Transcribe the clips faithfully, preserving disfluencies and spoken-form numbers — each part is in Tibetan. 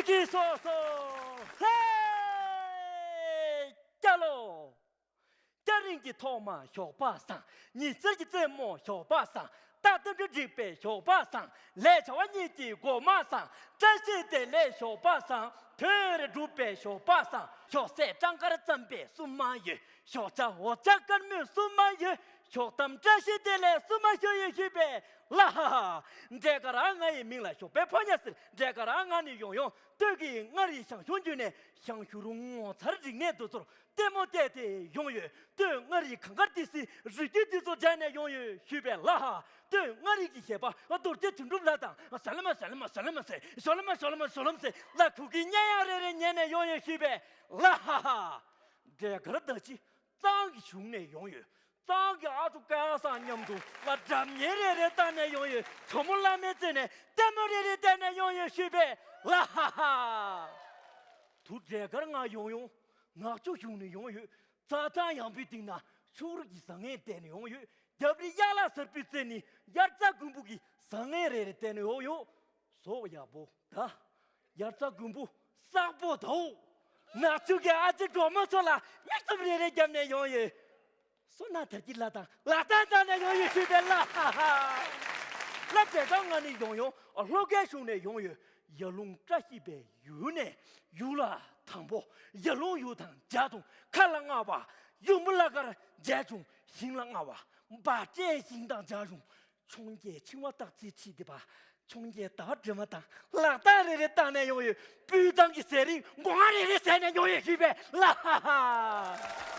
ཀྱི་སོ་སོ། ཧེ། སྐྱ་ལོ། སྐྱ་རེངས་ཀྱི་ཐོག་མ་ཞོགས་པ་བཟང་། ཉི་ཟེར་གྱི་རྩེ་མོ་ཞོགས་པ་བཟང་། རྟག་ཏུ་འགྲིག་པའི་ཞོགས་པ་བཟང་། ལས་བྱ་བ་གཉིས་ཀྱི་འགོ་མ་བཟང་། བཀྲ་ཤིས་བདེ་ལེགས་ཞོགས་པ་བཟང་། དོན་རེ་འགྲུབ་པའི་ཞོགས་པ་བཟང་། ཞོགས་ཟས་སྤྲང་དཀར་རྩམ་པའི་བསུ་མ་ཡོད། ཞོགས་ཇ་འོ་ཇ་དཀར་མོའི་བསུ་མ་ཡོད། ཞོགས་ཐམ་བཀྲ་ཤིས་བདེ་ལེགས་བསུ་མ་ཞུ་ཡོད་ཞུས་པས། ལ་ཧ་ཧ། འབྲས་དཀར་ང་ཡི་མིང་ལ་ཞོགས་པའི་ཕོ་ཉ་ཟེར། འབྲས་དཀར་ང་ནི་ཡོང་ཡོང་སྟོད་ཀྱི་མངར་རིའི་ཞང་ཞུང་བརྒྱུད་ནས་ཞང་ཞུང་རུ་ངོ་མཚར་རིག་གནས་འདི་ཚོར་ལྟད་མོ་བལྟས་ཏེ་ཡོང་ཡོད། སྟོད་མངར་རིའི་གངས་དཀར་ཏི་སེའི་རི་རྒྱུད་འདི་ཚོ་མཇལ་ནས་ཡོང་ཡོད་ཞུས་པས། ལ་ཧ། སྟོད་མངར་རི་གི་གཞས་པ་རྡོ་རྗེ་དོན་གྲུབ་ལགས་དང་། ཟ་ལ་མ་ཟ་ལ་མ་ཟ་ལ་མ་ཟེར། ཞོ་ལ་མ་ཞོ་ལ་མ་ཞོ་ལ་མ་ཟེར། ལ་ཁུག་གི་སྙན་དབྱངས་རེ་རེ་ཉན་ནས་ཡོང་ཡོད་ཞུས་པས། ལ་ཧ་ཧ། འབྲས་དཀར་ད་ཅི་གཙང་གི་གཞུང་ནས་ཡོང་ཡོད། གཙང་གི་ཨ་ཅོ་སྐལ་བཟང་མཉམ་དུ་ང་སྒྲ་སྙན་རེ་རེ་བཏང་ནས་ཡོང་ཡོད། ཇོ་མོ་གླང་མའི་རྩེ་ནས་ལྟད་མོ་རེ་རེ་བལྟས་ནས་ཡོང་ཡོད་ཞུས་པས། ལ་ཧ་ཧ། དུ་འབྲས་དཀར་ང་ཡོང་ཡོང་ནག་ཆུ་གཞུང་ནས་ཡོང་ཡོད། རྩྭ་ཐང་ཡངས་པོའི་སྟེང་ན་ཕྱུགས་རིགས་ཀྱི་བཟང་ངན་བལྟས་ནས་ཡོང་ཡོད། རྒྱབ་རི་གཡག་ལ་གཟར་པོའི་རྩེ་ནས་དབྱར་རྩྭ་དགུན་འབུ་གི་བཟང་ངན་རེ་རེ་བལྟས་ནས་ཡོང་ཡོད། ཟོག་ཡག་པོ་ད། དབྱར་རྩྭ་དགུན་འབུ་བསགས་པོ་དའོ། ནག་ཆུ་གི་ཨ་ཅེ་གྲོགས་མོ་ཚོ་ལ་མིག་བཙུམ་རེ་རེ་བརྒྱབ་ནས་ཡོང་ཡོད། སོ་ན་དར་གྱི་ལ་དང་ལ་དང་དང་ནས་ཡོང་ཡོད་ཞུས་པས། ལ་ཧ་ཧ། ལ་འབྲས་དཀར་ང་ནི་ཡོང་ཡོང་ལྷོ་ཁའི་གཞུང་ནས་ཡོང་ཡོད། ཡར་ཀླུང་བཀྲ་ཤིས་པའི་ཡུལ་ནས་ཡུལ་ལ་དང་པོ། ཡར་ཀླུང་ཡུལ་དང་འཇའ་དུང་ཁ་ལ་རྔ་བ། ཡུམ་བུ་ལ་དཀར་འཇའ་ཆུང་ཞིང་ལ་རྔ་བ། འབའ་སྤྲེལ་ཞིང་དང་འཇའ་ཆུང་། འཕྱོངས་རྒྱས་འཆིང་བ་སྟག་རྩེའི་ཁྲིད་འདི་པ། འཕྱོངས་རྒྱས་ཟླ་བ་སྒྲོལ་མ་དང་ལག་རྟགས་རེ་རེ་བཏང་ནས་ཡོང་ཡོད། སྤུས་གཙང་གི་ཟས་རིགས་མགོ་རྔ་རེ་རེ་ཟས་ནས་ཡོང་ཡོད་ཞུས་པས། ལ་ཧ་ཧ།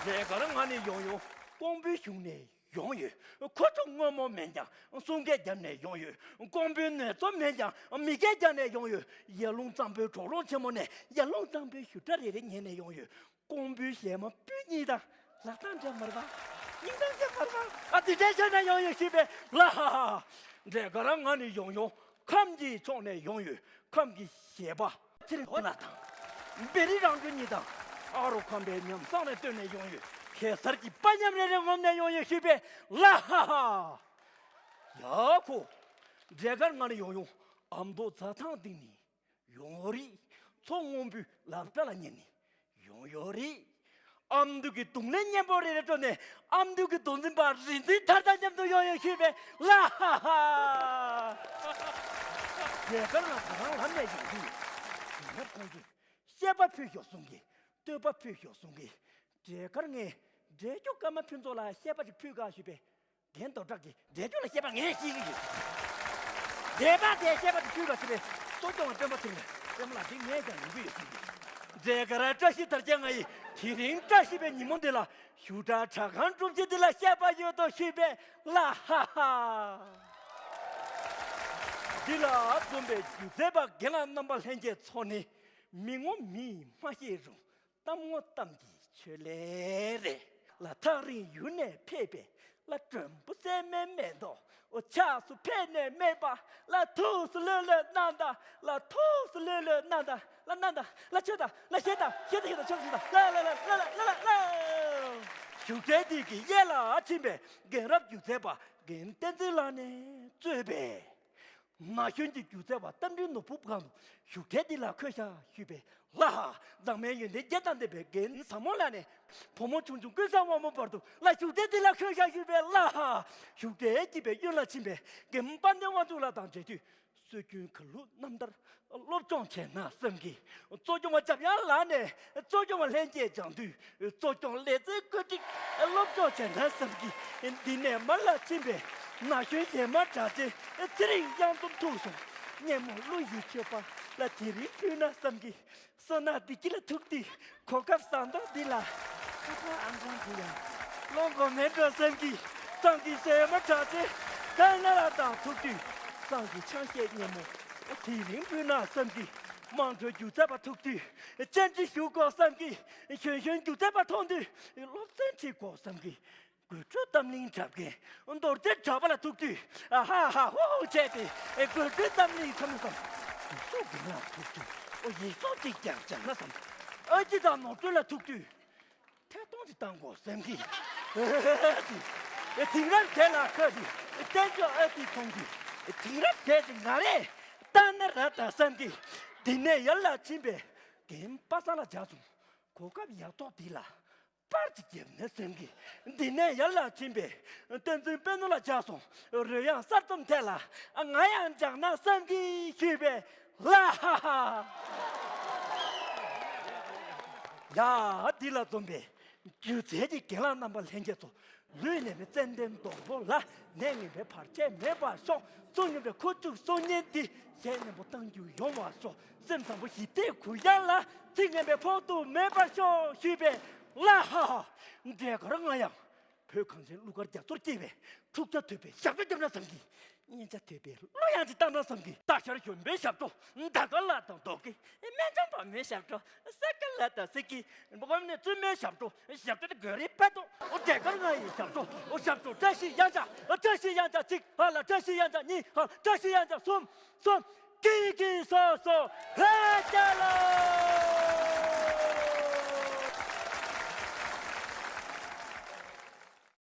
འབྲས་དཀར་ང་ནི་ཡོང་ཡོང་ཀོང་པོའི་གཞུང་ནས་ཡོང་ཡོད། ཁོ་ཚོ་སྔོན་མོ་མིན་ཀྱང་གསུང་སྐད་བརྒྱབ་ནས་ཡོང་ཡོད། ཀོང་པོའི་ནུས་གཙོ་མིན་ཀྱང་མི་སྐད་རྒྱབ་ནས་ཡོང་ཡོད། ཡར་ཀླུང་གཙང་པོའི་གྲོག་རོང་ཆེན་མོ་ནས་ཡར་ཀླུང་གཙང་པོའི་བཞུར་སྒྲ་རེ་རེ་ཉན་ནས་ཡོང་ཡོད། ཀོང་པོའི་གཞས་མ་སྤུན་གཉིས་དང་ལག་རྟགས་འདྲ་མ་རེད་པ། སྙིང་གཏམ་བཤད་མ་རེད་པ། ཨ་དེ་འདྲའི་བཤད་ན་ཡོང་ཡོད་ཞུས་པས། ལ་ཧ་ཧ། འབྲས་དཀར་ང་ནི་ཡོང་ཡོང་ཁམས་ཀྱི་ཕྱོགས་ནས་ཡོང་ཡོད། ཁམས་ཀྱི་གཞས་པ་ཚེ་རིང་ལགས་དང་བེ་རི་རང་བྱོན་གཉིས་དང་ཨ་རོགས་ཁམས་པའི་ཉམས་བཟང་ནས་བཏོན་ནས་ཡོང་ཡོད། གེ་སར་གྱི་པ་མཉམ་རེ་རེ་ངོམ་ནས་ཡོང་ཡོད་ཞུས་པས། ལ་ཧ་ཧ། ཡ་ཁོ། འབྲས་དཀར་ང་ནི་ཡོང་ཡོང་ཨ་མདོ་རྩྭ་ཐང་སྟེང་ནས། ཡོང་ཡོད་རེད། མཚོ་སྔོན་པོའི་ལབ་སྒྲ་ལ་ཉན་ནས་ཡོང་ཡོད་རེད། ཨ་མདོ་གི་རྡུང་ལེན་སྙན་པོ་རེ་རེ་སྤྲོད་ནས་ཨ་མདོ་གི་མདོ་འཛིན་པ་རིག་འཛིན་ཐར་དང་མཉམ་དུ་ཡོང་ཡོད་ཞུས་པས། ལ་ཧ་ཧ། འབྲས་དཀར་ང་ད་རང་ལམ་ནས་ཡོང་དུས་ཡིན་ན་ཁོང་ཚོས་བཤད་པ་ཕུད་ཤོག་གསུང་གི། བསྟོད་པ་ཕུད་ཤོག་གསུང་གི། འབྲས་དཀར་ངས་འབྲས་སྐྱོ་ཀརྨ་ཕུན་ཚོགས་ལ་བཤད་པ་ཞིག་ཕུལ་ག་ཞུས་པས། རྒན་རྡོར་གྲགས་ཀྱིས་འབྲས་སྐྱོ་ལ་བཤད་པ་ངས་ཤེས་ཀྱི་ཡོད། འབྲས་པ་དེ་བཤད་པ་དེ་ཕུལ་བ་ཞིག་རེད། གཙོ་སྐྱོང་བ་སྟོན་པ་ཚེ་རིང་ལ་སྟོན་མ་ལ་འདི་ངས་ཀྱང་ཡོང་གི་ཡོད་ཟེར་གྱི། འབྲས་དཀར་བཀྲ་ཤིས་དར་རྒྱས་ང་ཡིས་དེ་རིང་བཀྲ་ཤིས་པའི་ཉིན་མོ་འདི་ལ་བཞུགས་གྲྭ་གྲྭ་ཁང་སྒྲུབ་བྱེད་འདི་ལ་བཤད་པ་ཡོད་དོ་ཞུས་པས། ལ་ཧ་ཧ། འདི་ལ་འཛོམས་པའི་སྒྱུ་རྩལ་པ་རྒན་ལགས་རྣམ་པ་ལྷན་རྒྱས་ཚོ་ནི་མི་ངོ་མིས་མ་ཤེས་རུང་། གཏམ་ངོ་གཏམ་གྱི་ཆོས་ལས་རེད། ལ་ཐག་རིང་ཡུལ་ནས་ཕེབས་པའི་ལ་མགྲོན་པོ་སྲན་མའི་མེ་ཏོག །འོ་ཕྱག་སུ་ཕེབས་ནས་སྨྲས་པ། ལ་ཐུགས་སུ་ལྷོད་ལྷོད་གནང་དང་། ལ་ཐུགས་སུ་ལྷོད་ལྷོད་གནང་དང་། ལ་གནང་དང་། ལ་མཆོད་དང་། ལ་བཞེས་དང་། བཞེས་དང་། བཞེས་དང་། མཆོད་དང་། ལ་ལ་ལ། བཞུགས་གྲལ་འདི་གི་གཡས་ལ་ཕྱིན་པའི་རྒན་རབས་སྒྱུ་རྩལ་པ་རྒན་བསྟན་འཛིན་ལགས་ནས་གཙོས་པའི། ན་གཞོན་གྱི་སྒྱུ་རྩལ་བ་རྟ་མགྲིན་ནོར་བུ་སྒང་དུ་བཞུགས་གྲལ་འདི་ལ་འཁོད་ཤག་ཞུས་པས། ལ་ཧ། མཛངས་མའི་ཡོན་ཏན་བརྒྱད་དང་ལྡན་པའི་རྒན་བཟང་མོ་ལགས་ནས་བུ་མོ་ཆུང་ཆུང་ཀུན་བཟང་དབང་མོ་བར་དུ་ལ་བཞུགས་གྲལ་འདི་ལ་འཁོད་ཤག་ཞུས་པས། ལ་ཧ། བཞུགས་གྲལ་དཀྱིལ་པའི་གཡོན་ལ་ཕྱིན་པའི་རྒན་དཔལ་ལྡན་དབང་ཕྱུག་ལགས་དང་མཇལ་དུས་སྲོལ་རྒྱུན་གར་ལུགས་རྣམ་ཐར་སློབ་སྦྱོང་བྱས་ན་བསམ་གི། གཙོ་སྐྱོང་བ་འཇམ་དབྱངས་ལགས་ནས་གཙོ་སྐྱོང་བ་ལྷན་རྒྱས་སྦྱང་དུས། གཙོ་སྐྱོང་ལེགས་རྩལ་བཀོད་སྒྲིག་སློབ་སྦྱོང་བྱས་ན་བསམ་གི། འདི་ནས་མར་ལ་ཕྱིན་པའི་ན་གཞོན་གཞས་མ་གྲགས་ཅན་ཚེ་རིང་གཡང་འཛོམས་ཐུག་སོང་། སྙན་མོ་གླུ་ཡི་མཆོད་པ་ལ་དེ་རིང་ཕུལ་ན་བསམ་གི། བསོད་ནམས་བདེ་སྐྱིད་ལ་ཐུག་དུས་གོ་སྐབས་བཟང་མདོག་འདི་ལ་ཁ་པར་ཨང་གྲངས་འདི་ཡང་སློང་དགོས་མེད་འགྲོ་བསམ་གི། གཙང་གི་གཞས་མ་གྲགས་ཅན་ད་ན་ལ་དང་ཐུག་དུས་གཙང་གི་ཆང་གཞས་སྙན་མོ་དེ་རིང་ཕུལ་ན་བསམ་གི། དམངས་ཁྲོད་སྒྱུ་རྩལ་པ་ཐུག་དུས་བཅར་འདྲི་ཞུ་དགོས་བསམ་གི། གཞོན་གཞོན་སྒྱུ་རྩལ་པ་མཐོང་དུས་སློབ་ཚན་ཁྲིད་དགོས་བསམ་གི། དགོད་བྲོའི་གཏམ་གླེང་འཁྲབ་མཁན་རྡོ་རྗེ་གྲགས་པ་ལ་ཐུག་དུས་ཧ་ཧ་ཧོ་ཧོ་བྱས་ཏེ་དགོད་བྲོའི་གཏམ་གླེང་འཁྲབ་ན་བསམ། ཡིག་གཟུགས་རྒན་ལགས་ཐུག་དུས་ཨོ་ཡིག་གཟུགས་གཅིག་ཀྱང་སྦྱང་ན་བསམ། ཨ་ཅེ་དང་ནོར་སྒྲོན་ལ་ཐུག་དུས་ཐད་གཏོང་ཅིག་བཏང་དགོས་བསམ་གི། དེང་རབས་གཞས་ལ་ཁ་དུས་བསྟན་ཆོས་ཨ་ཏི་མཐོང་དུས་དེང་རབས་གཞས་ཤིག་ང་རེད། ལྟ་ན་ར་ད་བསམ་གི། འདི་ནས་ཡར་ལ་ཕྱིན་པས་རྒན་པ་སངས་ལ་བྱ་སོང་། གོ་སྐབས་ཡག་ཐོག་འདི་ལ་པར་ཅིག་བརྒྱབ་ན་བསམ་གི། འདི་ནས་ཡར་ལ་ཕྱིན་པས་བསྟན་འཛིན་དཔལ་ནོར་ལ་བྱ་སོང་། རོལ་དབྱངས་གསར་རྩོམ་ཐད་ལ་ང་ཡང་སྦྱངས་ན་བསམ་གི་ཞུས་པས། ལ་ཧ་ཧ། ཡ། འདི་ལ་འཛོམས་པའི་སྒྱུ་རྩལ་གྱི་རྒན་ལགས་རྣམ་པ་ལྷན་རྒྱས་ཚོ། ལུས་ནས་མི་ཙན་དན་སྡོང་པོ་ལ། ནད་ངན་པའི་བར་ཆད་མེད་པར་ཤོག། བཙོན་ཉམས་པའི་ཁུ་བྱུག་གསོག་ཉེན་འདི། གཞན་ནན་པོ་བཏང་རྒྱུ་ཡོང་བར་ཤོག། སེམས་བཟང་པོ་ཞི་བདེའི་གུ་ཡངས་ལ། ཚིག་ངན་པའི་ཕོག་ཐུག་མེད་པར་ཤོག་ཞུས་པས། ལ་ཧ་ཧ། འབྲས་དཀར་ང་ཡང་བོད་གངས་ཅན་གླུ་གར་རྒྱ་མཚོར་སྐྱེས་པའི་འཁྲུག་ཆ་དོད་པའི་ཞབས་བྲོ་བརྒྱབ་ན་བསམ་གི། སྙན་ཆ་དོད་པའི་གླུ་དབྱངས་ཅིག་བཏང་ན་བསམ་གི། སྟག་ཤར་གཞོན་པའི་ཞབས་བྲོ་ཟླ་དཀར་ལ་དང་རྡོ་སྐྱེས། སྨན་ལྗོངས་བ་མོའི་ཞབས་བྲོ་ས་དཀར་ལ་དང་སེ་སྐྱིད། འབུམ་ནས་བཙུན་མའི་ཞབས་བྲོ་ཞབས་བྲོ་དེ་གོས་རིའི་དཔལ་ཏོག་འབྲས་དཀར་ང་ཡི་ཞབས་བྲོ་ཞབས་བྲོ་བཀྲ་ཤིས་དབྱངས་འཆར། བཀྲ་ཤིས་དབྱངས་འཆར་གཅིག་ཧ་ལ། བཀྲ་ཤིས་དབྱངས་འཆར་གཉིས་ཧ་ལ། བཀྲ་ཤིས་དབྱངས་འཆར་གསུམ། གསུམ། ཀི་ཀི་སོ་སོ་ཧེ་ཅ་ལོ།